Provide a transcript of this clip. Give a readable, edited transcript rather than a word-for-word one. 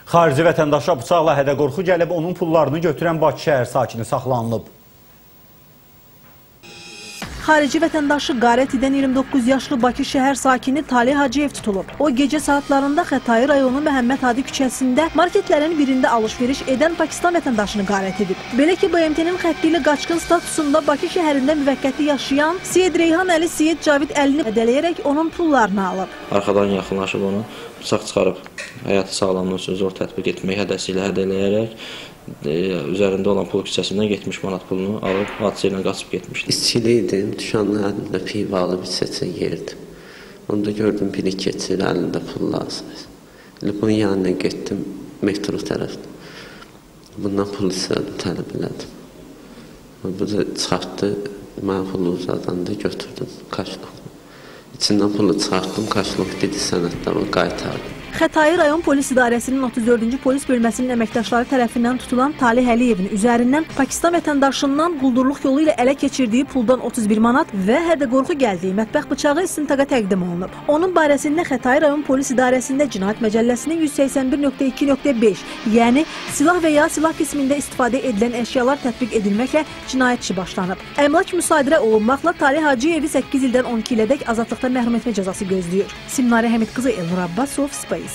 Xarici vətəndaşa bıçaqla hədə-qorxu gəlib, onun pullarını götürən Bakı şəhər sakini saxlanılıb. Xarici vətəndaşı qarət edən 29 yaşlı Bakı şəhər sakini Taleh Hacıyev tutulub. O, gecə saatlarında Xətai rayonu Məhəmməd Hadi küçəsində marketlərin birində alış-veriş edən Pakistan vətəndaşını qarət edib. Belə ki, BMT-nin xətti ilə qaçqın statusunda Bakı şəhərində müvəqqəti yaşayan Seyid Reyhan Əli Seyid Cavid Əlini hədələyərək onun pullarını alıb. Arxadan yaxınlaşıb onu bıçaq çıxarıb həyatı sağlamlığı üçün zor tətbiq etmək hədəsi ilə hədələyərək üzərində olan pul kisəsindən 70 manat pulunu alıb hadisə ilə qaçıb getmişdi. İçkili idim, düşənin əlində pivo alıb içəcək yerdim. Onda gördüm biri keçir, əlində pul lazım. Elə bunun yanına getdim metro tərəfdə. Bundan pul istədim, tələb elədim. Bu da çıxartdı, mənə pulu uzadanda götürdüm kaşlokunu. İçindən pulu çıxartdım, kaşlok dedi sənədlərimi qaytardım. Xətai rayon polis idarəsinin 34-cü polis bölməsinin əməkdaşları tərəfindən tutulan Taleh Əliyevin üzərindən Pakistan vətəndaşından quldurluq yolu ilə ələ keçirdiyi puldan 31 manat və hədə-qorxu gəldiyi mətbəx bıçağı istintaqa təqdim olunub. Onun barəsində Xətai rayon polis idarəsində Cinayət Məcəlləsinin 181.2.5, yəni silah və ya silah qismində istifadə edilən əşyalar tətbiq edilməklə cinayət işi başlanıb. Əmlak müsadirə olunmaqla Taleh Hacıyevi 8 ildən 12 ilədək azadlıqdan məhrum etmə cəzası gözləyir. Simnarə Həmid qızı, Elnur Abbasov, Space.